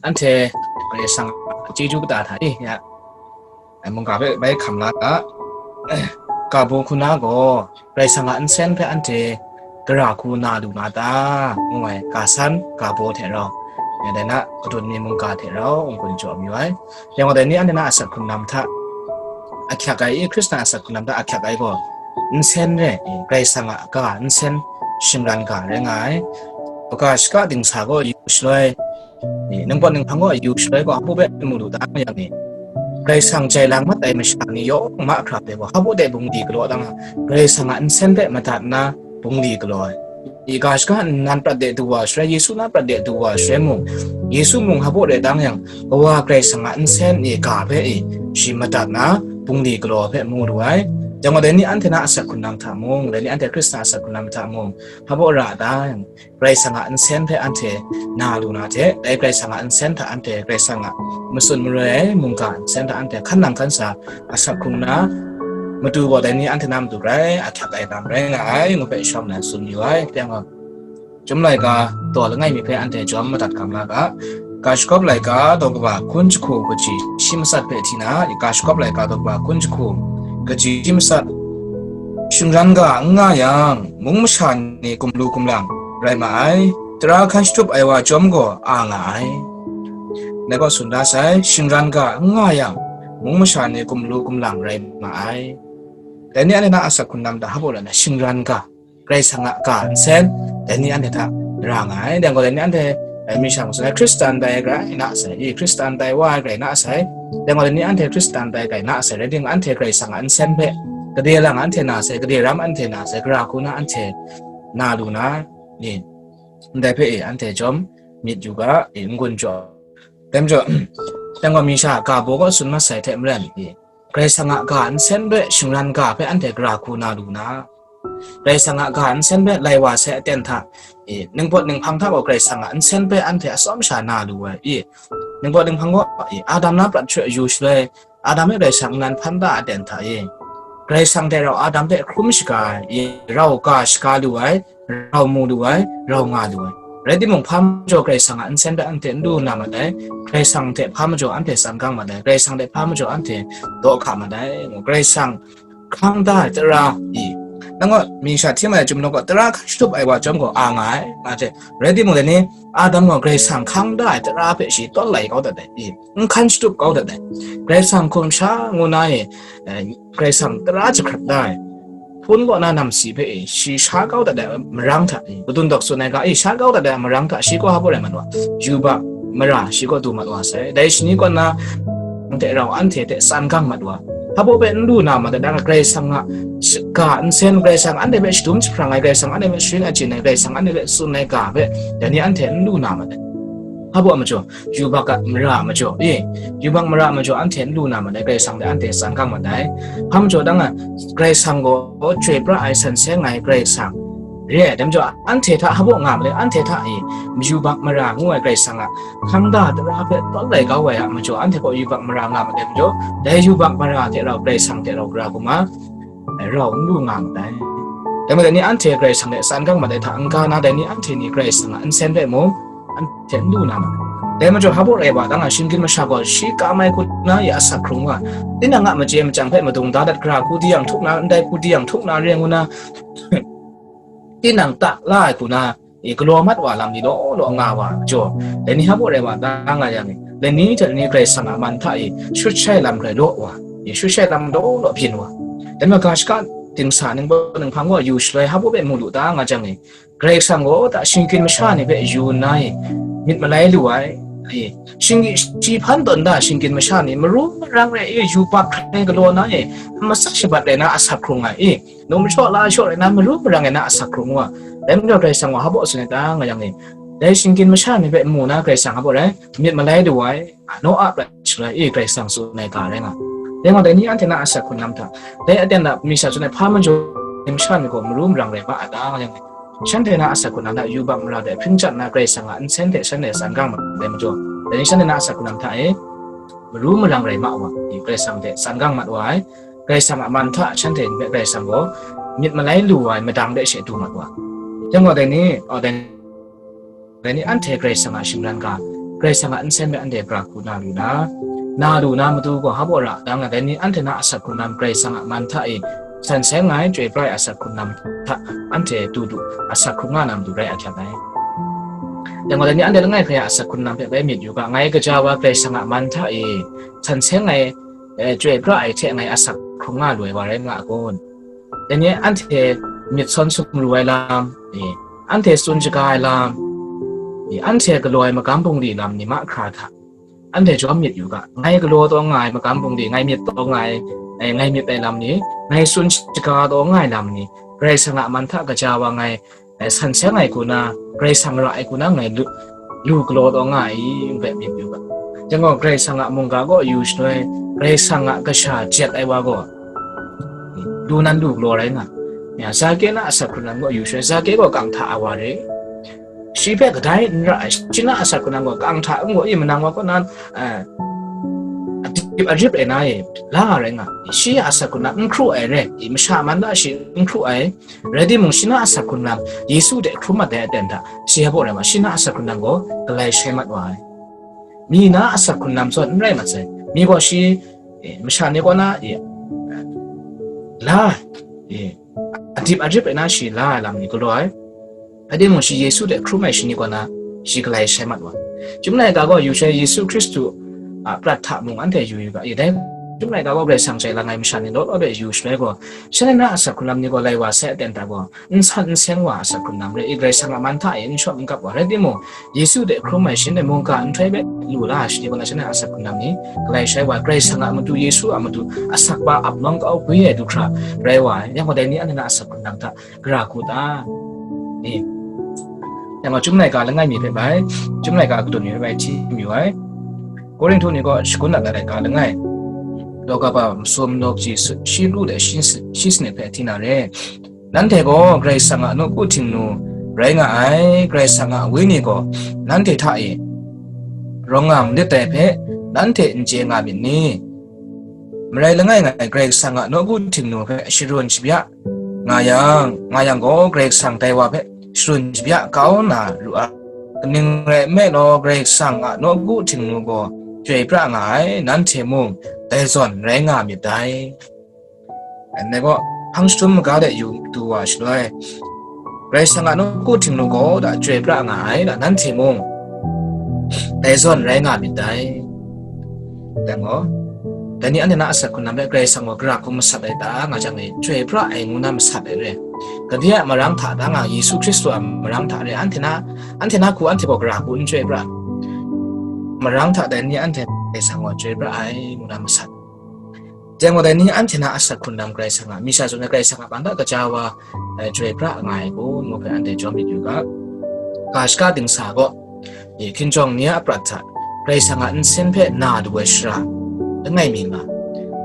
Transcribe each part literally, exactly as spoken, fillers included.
anhte Karai Kasang a chyeju kata hta e ya, ai mungga hpe bai hkam la ga, ga baw hku na gaw, Karai Kasang a nsen hpe anhte gara hku na lu na ta, ngu ai ga san, ga baw hte rau, ya dai na, kadun mi mungga hte rau n-gun jaw mayu ai. Yang gaw, dai ni anhte na asak hkrung lam hta ahkyak ai, i Hkristan asak hkrung lam hta ahkyak ai gaw, nsen re, i Karai Kasang a ga nsen shingran ga rai nga ai. Ga shaka dingsa gaw yu shaloi, i ningpawt ninghpang gaw yu shaloi gaw, hpa baw hpe mu lu ta yang ni, Karai Kasang jai lang mat ai masha ni yawng mahkra hpe gaw, hpa baw de bungli galaw dang, Karai Kasang a nsen hpe madat nna bungli galaw ai. I ga shaka nnan prat de du wa shaloi, Yesu na prat de du wa shaloi mung, Yesu mung hpa baw re dang yang, Kawa Karai Kasang a nsen i ga hpe i shi madat na bungli galaw hpe mu lu ai. Yang gaw, dai ni anhte na asak hkrung lam hta mung, dai ni anhte Hkristan asak hkrung lam hta mung, hpa baw ra da yang, Karai Kasang a nsen hpe anhte na lu na hte, dai Karai Kasang a nsen hta anhte Karai Kasang a matsun maroi ai mungga nsen hta anhte hkan nang hkan sa asak hkrung na, matu gaw dai ni anhte na matu rai ahkyak ai lam rai nga ai, ngu hpe shawng na tsun yu ai. Yang gaw, Chyum laika daw langai mi hpe anhte jawm madat gam la ga, Ga Shagawp laika daw kaba hkun jahku kaji shi matsat hpe hti na, Ga Shagawp laika daw kaba hkun jahku kaji shi matsat, shingran ga n nga yang, mung masha ni gumlu gumlang rai ma ai, tara hkan shatup ai wa chyawm gaw a nga ai. Dai gaw tsun da sai, shingran ga n nga yang, mung masha ni gumlu gumlang rai ma ai. Dai ni anhte na asak hkrung lam hta hpa baw ra na, shingran ga, Karai Kasang a ga nsen, dai ni anhte hta ra nga ai. Dai gaw, dai ni anhte, eh, mi shang tsun ai, Hkristan tai grai na sai, i Hkristan tai wa ai grai na sai. Dai gaw, dai ni anhte Hkristan tai grai na sai, rai timung, anhte Karai Kasang a nsen hpe gade lang anhte na sai, gade ram anhte na sai, gara hku na anhte na lu na, i, ndai hpe, i, anhte jawm myit yu ga, i, n-gun jaw. Dai majaw, dai gaw, mi sha ga baw kaw tsun mat sai hte maren, i, Karai Kasang a ga nsen hpe shingran ga hpe anhte gara hku na lu na, Karai Kasang a ga nsen hpe lai wa sai aten hta, i, ningpawt ninghpang hta gaw Karai Kasang a nsen hpe anhte atsawm sha na lu ai, i, ningpawt ninghpang gaw, i, Adam na prat hte yu shaloi, Adam e Karai Kasang nnan hpan da aten hta e, Karai Kasang hte rau Adam hpe hkrum shaga ai, i, rau ga shaga lu ai, rau mu lu ai, rau nga lu ai. Rai timung, hpa majaw Karai Kasang a nsen hpe anhte n lu na mat ai, Karai Kasang hte hpa majaw anhte tsan gang mat ai, Karai Kasang hte hpa majaw anhte daw hka mat ai, ngu, Karai Kasang hkang da ai tara i, nang gaw mi sha hti mat ai chyum nang gaw tara hkan shatup ai wa chyawm gaw a nga ai, nga hte, rai timung, dai ni Adam gaw Karai Kasang hkang da ai tara hpe shi tawn lai kau dat ai, i, n hkan shatup kau dat ai. Karai Kasang hkum sha ngu na e, eh, Karai Kasang tara jahkrat da ai, hpun kaw na namsi hpe e, shi sha kau dat ai marang hta e, kadun dawk tsun ai ga e, sha kau dat ai marang hta shi kaw hpa baw rai mat wa, yubak mara shi kaw du mat wa sai. Dai shani kaw na hte rau anhte hte tsan gang mat wa, hpa baw hpe n lu na mat ai, dang Karai Kasang a ga nsen, Karai Kasang anhte hpe shadum jahprang ai, Karai Kasang anhte hpe sharin achyin ai, Karai Kasang anhte hpe tsun ai ga hpe, dai ni anhte n lu na mat ai. Hpa baw majaw, yubak a mara majaw, e, yubak mara majaw anhte n lu na mat ai, Karai Kasang hte anhte tsan gang mat ai. Hpa majaw dang a, Karai Kasang gaw chyoi pra ai, san seng ai Karai Kasang re ai, dai majaw anhte hta hpa baw nga ma le, anhte hta e, yubak mara ngu ai Karai Kasang a hkang da tara hpe tawn lai kau ai a majaw, anhte gaw yubak mara nga ma ai majaw, dai yubak mara hte rau Karai Kasang hte rau gara hku ma ai rau n lu nga mat ai. Dai majaw ni anhte Karai Kasang hte tsan gang mat ai hta n-ga na, dai ni anhte ni Karai Kasang a nsen hpe mung anhte n lu na mat ai. Dai majaw hpa baw rai wa dang a, shinggyim masha gaw shi kam ai hku na ya asak hkrung wa, tinang a machye machyang hpe madung da dat gara hku di yang htuk na, ndai hku di yang htuk na re ngu na, tinang tak la ai hku na, e, galaw mat wa lam ni law law nga wa majaw, dai ni hpa baw rai wa dang nga yang e, dai ni hte dai ni Karai Kasang a man hta e shut shai lam grai law wa, e, shut shai lam law law byin wa. Dai majaw ga shaka dingsa ningpawt ninghpang gaw yu shaloi hpa baw hpe mu lu ta nga jang e, Karai Kasang gaw ta shinggyim masha ni hpe yu nna e, myit malai lu ai, e, shinggyim shi hpan tawn da shinggyim masha ni maru marang rai e, yubak hkrai galaw na e, masak shabat rai na asak hkrung ai, e, Num shaw la shaw rai na, maru marang ai na asak hkrung wa. Dai majaw Karai Kasang wa hpa baw tsun ai ta nga yang e, dai shinggyim masha ni hpe mu na Karai Kasang hpa baw rai, myit malai lu ai, naw a prat shaloi e Karai Kasang tsun ai ga rai nga. Dai nga dai ni anhte na asak hkrung lam hta, dai aten na mi sha tsun ai hpa majaw masha ni gaw maru marang rai ma a ta nga yang e, shanhte na asak hkrung lam hta yubak mara hte hpring chyat na Karai Kasang a nsen hte shanhte tsan gang mat ai majaw, dai ni shanhte na asak hkrung lam hta e, maru marang rai ma wa, i Karai Kasang hte tsan gang mat wa ai, Karai Kasang a man hta shanhte ni hpe Karai Kasang gaw myit malai lu ai madang de she du mat wa. Yang gaw dai ni, oh, dai, dai ni anhte Karai Kasang a shingran ga Karai Kasang a nsen hpe anhte gara hku na lu na, na lu na matu gaw, hpa baw ra dang na, dai ni anhte na asak hkrung lam Karai Kasang a man hta e san seng ai, chyoi pra ai asak hkrung lam hta anhte du du, asak hkrung nga na matu rai ahkyak ai. Yang gaw, dai ni anhte langai hpe a asak hkrung lam hpe bai myit yu ga, ngai gaja wa Karai Kasang a man hta e san seng ai, eh, chyoi pra ai hte ngai asak hkrung nga lu ai wa rai nga a kun? Dai ni anhte myit sawn sumru ai lam, eh, anhte tsun shaga ai lam, eh, anhte galaw ai magam bungli lam ni mahkra hta, anhte jawm myit yu ga, ngai galaw taw nga ai magam bungli, ngai myit taw nga ai, eh, ngai myit ai lam ni, ngai tsun shaga taw nga ai lam ni, Karai Kasang a man hta gaja wa ngai, eh, san seng ai hku na, Karai Kasang ra ai hku na ngai lu, lu galaw taw nga ai i, ngu hpe myit yu ga. Yang gaw, Karai Kasang a mungga kaw yu shaloi, Karai Kasang a kasha jet ai wa gaw, lu nan lu galaw rai nga. Ya, Zake na asak hkrung lam gaw yu shaloi, Zake gaw kang hta a wa re. Shi hpe kadai n ra ai, shi na asak hkrung lam gaw kang hta n gaw, i manang wa kaw nan, eh, adip arip ai na e, la nga rai nga. Shi a asak hkrung lam n hkru ai re, i masha man da shi n hkru ai, rai timung, shi na asak hkrung lam Yesu hte hkrum mat ai aten hta, shi hpa rai ma, shi na asak hkrung lam gaw galai shai mat wa ai. Mi na asak hkrung lam zawn n rai mat sai. Mi gaw shi, eh, masha ni kaw na, eh, la, eh, adip arip ai na shi la ai lam ni galaw ai. Rai timung, shi Yesu hte hkrum ai shani kaw na, shi galai shai mat wa. Chyum laika gaw yu shaloi, Yesu Hkristu a prat hta mung anhte yu yu ga, i dai chyum laika gaw Karai Kasang chye lang ai masha ni law law hpe yu shaloi gaw, shanhte na asak hkrung lam ni gaw lai wa sai aten hta gaw, n san n seng wa asak hkrung lam re, i Karai Kasang a man hta e n shawp n kap wa. Rai timung, Yesu hte hkrum ai shanhte mungga nhtoi hpe lu la ai shani kaw na, shanhte asak hkrung lam ni galai shai wa, Karai Kasang a matu, Yesu a matu, asak pa ap lawng kau gwi ai du hkra rai wa ai. Yang gaw, dai ni anhte na asak hkrung lam hta gara hku ta? Ni, yang gaw, Chyum laika langai mi hpe bai, Chyum laika kadawn mi hpe bai hti mayu ai. Korinhtu ni kaw shagun dat ai laika langai, daw kaba masum, daw kaji, shi lu de shi, shi sanit hpe hti na re. Nanhte gaw Karai Kasang a nawku htingnu rai nga ai, Karai Kasang a Wenyi gaw nanhte hta e rawng nga malit dai hpe nanhte n chye nga myit ni? Marai langai ngai Karai Kasang a nawku htingnu hpe sharun shabya nga yang, nga yang gaw, Karai Kasang dai wa hpe sharun shabya kau na ru ai. Kaning rai nme law, Karai Kasang a nawku htingnu gaw chyoi pra nga ai, nanhte mung dai zawn rai nga myit dai. Anhte gaw hpang jahtum maga de yu du wa shaloi, Karai Kasang a nawku htingnu gaw da chyoi pra nga ai, da nanhte mung dai zawn rai nga myit dai. Dai gaw, dai ni anhte na asak hkrung lam hpe Karai Kasang gaw gara hku masat ai ta nga jang e, chyoi pra ai ngu na masat ai re. Gade a marang hta ta nga, Yesu Hkristu a marang hta re, anhte na, anhte na hku anhte gaw gara hku n chyoi pra. Marang hta dai ni anhte Karai Kasang gaw chyoi pra ai ngu na masat. Dai gaw, dai ni anhte na asak hkrung lam Karai Kasang a, mi sha zawn ai Karai Kasang a man hta gaja wa, eh, chyoi pra nga ai kun, ngu hpe anhte jawm myit yu ga. Ga shaka dingsa gaw, e, hkinjawng ni a prat hta Karai Kasang a nsen hpe na lu ai shara langai mi nga.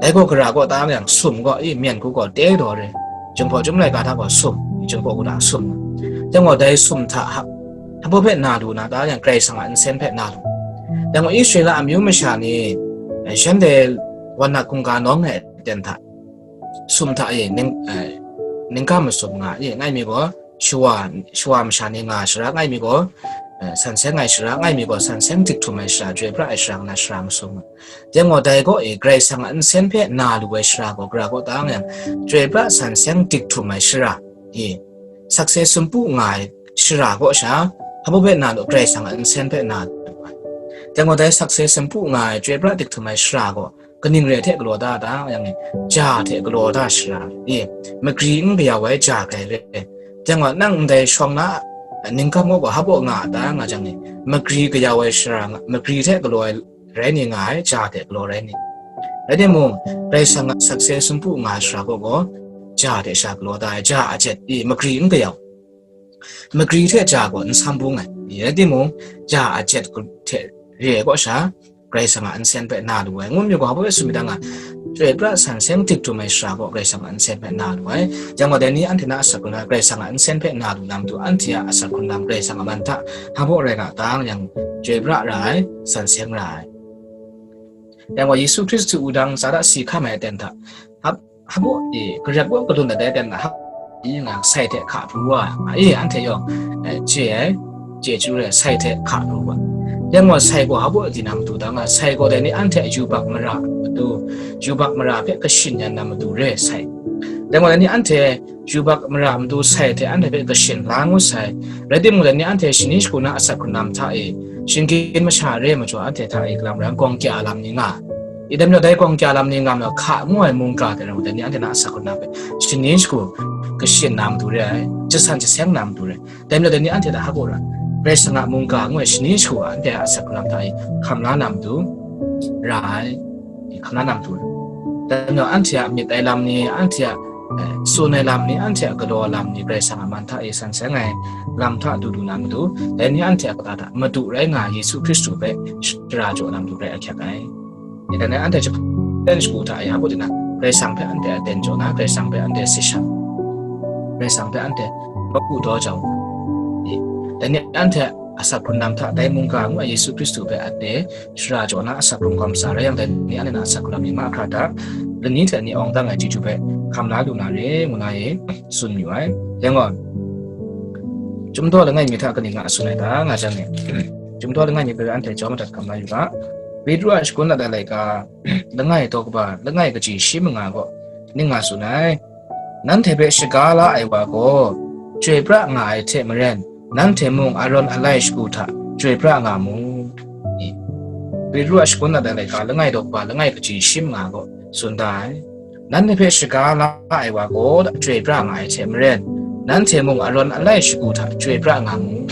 Dai gaw gara gaw ta yang sum gaw, e, myen hku gaw te daw re. Jinghpaw Chyum laika hta gaw sum, Jinghpaw Wunhkra sum. Yang gaw dai sum hta hpa, hpa hpe na lu na ta yang, Karai Kasang a nsen hpe na lu. Yang gaw Israela amyu masha ni, eh, shanhte wan na hkungga nawng ai aten hta, sum hta e ning, eh, ningga masum nga, e, ngai mi gaw shawa, shawa masha ni nga ai shara, ngai mi gaw, eh, san seng ai shara, ngai mi gaw san seng dik htum ai shara, chyoi pra ai shara, ngu na shara masum nga. Yang gaw dai gaw, e, Karai Kasang a nsen hpe na lu ai shara gaw gara gaw ta yang, chyoi pra san seng dik htum ai shara, e, sakse sumpu nga ai shara gaw sha, hpa hpe na lu, Karai Kasang a nsen hpe na lu ai. Yang gaw dai sakse sumpu nga ai, chyoi pra dik htum ai shara gaw, kaning re hte galaw da ta yang e, ja hte galaw da shara, e, magri n kayau ai ja hkrai re. Yang gaw nang ndai shawng na ningkam gaw hpa baw nga a ta nga jang e, magri kayau ai shara nga, magri hte galaw ai rai ni nga ai, ja hte galaw rai ni. Rai timung, Karai Kasang a sakse sumpu nga ai shara gaw, gaw, ja hte sha galaw da ai, ja a jet, e, magri n kayau. Magri hte ja gaw n sam bung ai. Rai timung, ja a jet hte re ai kaw sha, Karai Kasang a nsen hpe na lu ai. Ngu myit gaw, hpa hpe tsun myit dang a, chyoi pra san seng dik htum ai shara gaw Karai Kasang a nsen hpe na lu ai. Yang gaw, dai ni anhte na asak hkrung lam Karai Kasang a nsen hpe na lu na matu, anhte a asak hkrung lam Karai Kasang a man hta hpa baw rai nga ta yang, chyoi pra ra ai, san seng ra ai. Yang gaw, Yesu Hkristu wudang ntsa hta si hkam ai aten hta, hpa, hpa baw, e, garep gaw kadun dat ai aten hta, hpa, e, nga sai hte hka pru wa, e, anhte yawng, e, chye ai, chye chyu ai, sai hte hka pru wa. Dai gaw sai gaw hpa baw di na matu da nga, sai gaw dai ni anhte yubak mara matu, yubak mara hpe kashin yan na matu re sai. Dai gaw dai ni anhte yubak mara matu sai hte anhte hpe kashin la ngut sai. Rai timung, dai ni anhte shani shagu na asak hkrung lam hta e, shinggan masha re ai majaw anhte hta e kalam rai gawng kya lam ni nga. I dai majaw dai gawng kya lam ni nga majaw hka ngu ai mungga hte rau dai ni anhte na asak hkrung lam hpe shani shagu kashin na matu re ai, jasan jaseng na matu re. Dai majaw dai ni anhte hta hpa baw ra, Karai Kasang a mungga ngu ai shani shagu a anhte a asak hkrung lam hta e hkam la na matu ra ai, hkam la na matu ra. Dai majaw anhte a myit ai lam ni, anhte a, eh, tsun ai lam ni, anhte a galaw ai lam ni, Karai Kasang a man hta e san seng ai lam hta du du na matu, dai ni anhte a kata hta Madu rai nga ai Yesu Hkristu hpe shara jaw na matu rai ahkyak ai. Dai ni anhte hpaten shagu hta e hpa baw di na, Karai Kasang hpe anhte aten jaw na, Karai Kasang hpe anhte sishang, Karai Kasang hpe anhte nawku daw jau. Dai ni anhte asak hkrung lam hta dai mungga ngu ai Yesu Hkristu hpe anhte shara jaw na asak hkrung kawm sa rai yang, dai ni anhte na asak hkrung lam ni mahkra hta lani hte lani awng dang ai chyeju hpe hkam la lu na re, ngu na e tsun mayu ai. Dai gaw, Chyum daw langai mi hta kaning a tsun ai ta nga jang e, Chyum daw langai mi hpe anhte chyawm madat hkam la yu ga, Petru a shagun ladan laika, langai daw kaba, langai kaji shi manga gaw, ning nga tsun ai. Nanhte hpe shaga la ai wa gaw, chyoi pra nga ai hte maren, nanhte mung arawn alai shagu hta chyoi pra nga mu. Petru a shagun ladan laika, langai daw kaba, langai kaji shi manga gaw tsun da ai. Nanhte hpe shaga la ai wa gaw chyoi pra nga ai hte maren, nanhte mung arawn alai shagu hta chyoi pra nga mu.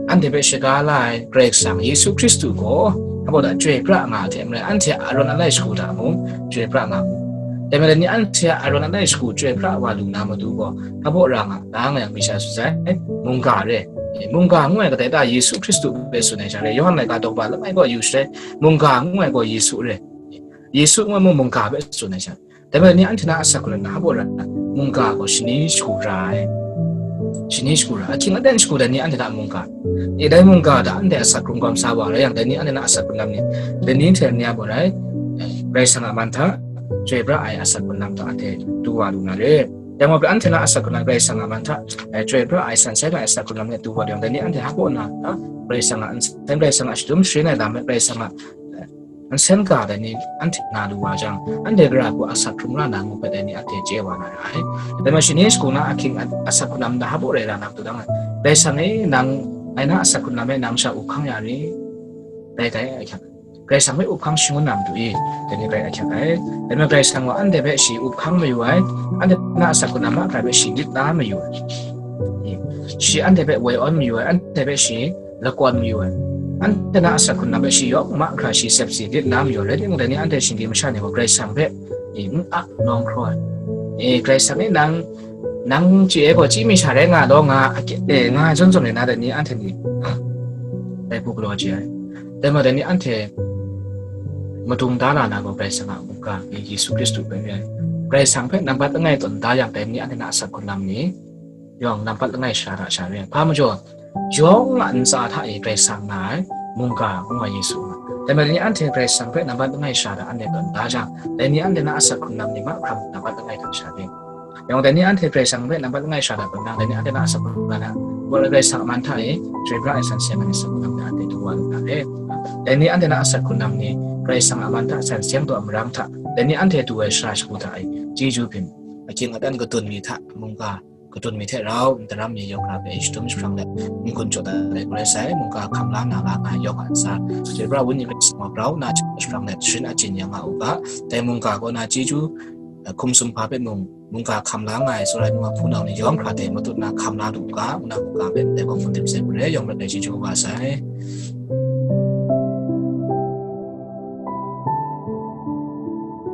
Anhte hpe shaga la ai Karai Kasang Yesu Hkristu gaw, hpa baw da chyoi pra nga ai hte maren, anhte arawn alai shagu hta mung chyoi pra nga mu. Dai majaw ni anhte a arawn alai shagu chyoi pra wa lu na matu gaw, hpa baw ra nga, ta nga yang mi sha tsun sai, mungga re. E, mungga ngu ai kadai ta Yesu Hkristu hpe tsun ai sha re, Yawhan laika daw kaba langai gaw yu sha re, mungga ngu ai gaw Yesu re. Yesu ngu ai mung mungga hpe tsun ai sha. Dai majaw ni anhte na asak hkrung lam na hpa baw ra, mungga gaw shani shagu ra ai, shani shagu ra, ahkying aten shagu dai ni anhte na mungga. E, dai mungga hta anhte asak hkrung kawm sa wa rai yang, dai ni anhte na asak hkrung lam ni, dai ni hte ni a baw rai, Karai Kasang a man hta chyoi pra ai asak hkrung lam hta anhte du wa lu na re. Dai gaw, anhte na asak hkrung lam Karai Kasang a man hta, eh, chyoi pra ai san seng ai asak hkrung lam ni du wa lu yang, dai ni anhte hpa baw na, ah, Karai Kasang a nsen, Karai Kasang a shadum sharin ai lam hpe Karai Kasang a, eh, nsen ga dai ni anhte na lu wa jang, anhte gara hku asak hkrung ra na ngu hpe dai ni anhte chye wa na ra ai. Dai majaw shani shagu na ahkying a-, asak hkrung lam na hpa baw rai ra na matu dang, Karai Kasang e, nang, ngai na asak hkrung lam e nang sha up hkang ya ri? Dai, dai, ahkyak. Karai Kasang hpe up hkang shangun na matu i, dai ni rai ahkyak ai. Dai majaw Karai Kasang gaw anhte hpe shi up hkang mayu ai, anhte na asak hkrung lam mahkra hpe shi lit la mayu ai. I, shi anhte hpe woi awn mayu ai, anhte hpe shi lakawn mayu ai. Anhte na asak hkrung lam hpe shi yawng mahkra shi sep si lit la mayu ai. Rai timung, dai ni anhte shinggyim masha ni gaw Karai Kasang hpe, i, n-ap nawng hkraw ai. E, Karai Kasang e nang, nang chye ai gaw chyi mi sha rai nga law nga, a kye-, e, nga ai zawn zawn rai na dai ni anhte ni, dai hku galaw chye ai. Dai majaw dai ni anhte madung da la na gaw Karai Kasang a mungga, Yesu Hkristu hpe re ai. Karai Kasang hpe nambat langai tawn da yang, dai ni anhte na asak hkrung lam ni yawng nambat langai sha hta sha re ai. Hpa majaw, yawng a ntsa hta e Karai Kasang nga ai mungga ngu ai Yesu nga. Dai majaw dai ni anhte Karai Kasang hpe nambat langai sha hta anhte tawn da jang, dai ni anhte na asak hkrung lam ni mahkra nambat langai hta sha re ai. Yawng dai ni anhte Karai Kasang hpe nambat langai sha hta tawn nang, dai ni anhte na asak hkrung lam na, Karai Kasang a man hta e chyoi pra ai san seng ai asak hkrung lam hta anhte du wa lu na re. Dai ni anhte na asak hkrung lam ni Karai Kasang a man hta san seng taw ai marang hta, dai ni anhte du ai shara shagu hta e chyeju hpyin, ahkying aten kadun mi hta mungga, kadun mi hte rau ndaram mi yawng hkra hpe shadum jahprang let, n-gun jaw dat ai gaw rai sai, mungga hkam la na la nga ai yawng a ntsa, chyoi pra Wenyi Karai Kasang gaw grau nna jahprang let, sharin achyin ya nga u ga, dai mungga kaw na chyeju, eh, hkum sumhpa hpe mung, mungga hkam la nga ai tsawra ai nu a hpunau ni yawng hkra hte matut na hkam la lu u ga, ngu na mungga hpe ndai gaw hpung dip sai hku re, yawng rai chyeju kaba sai.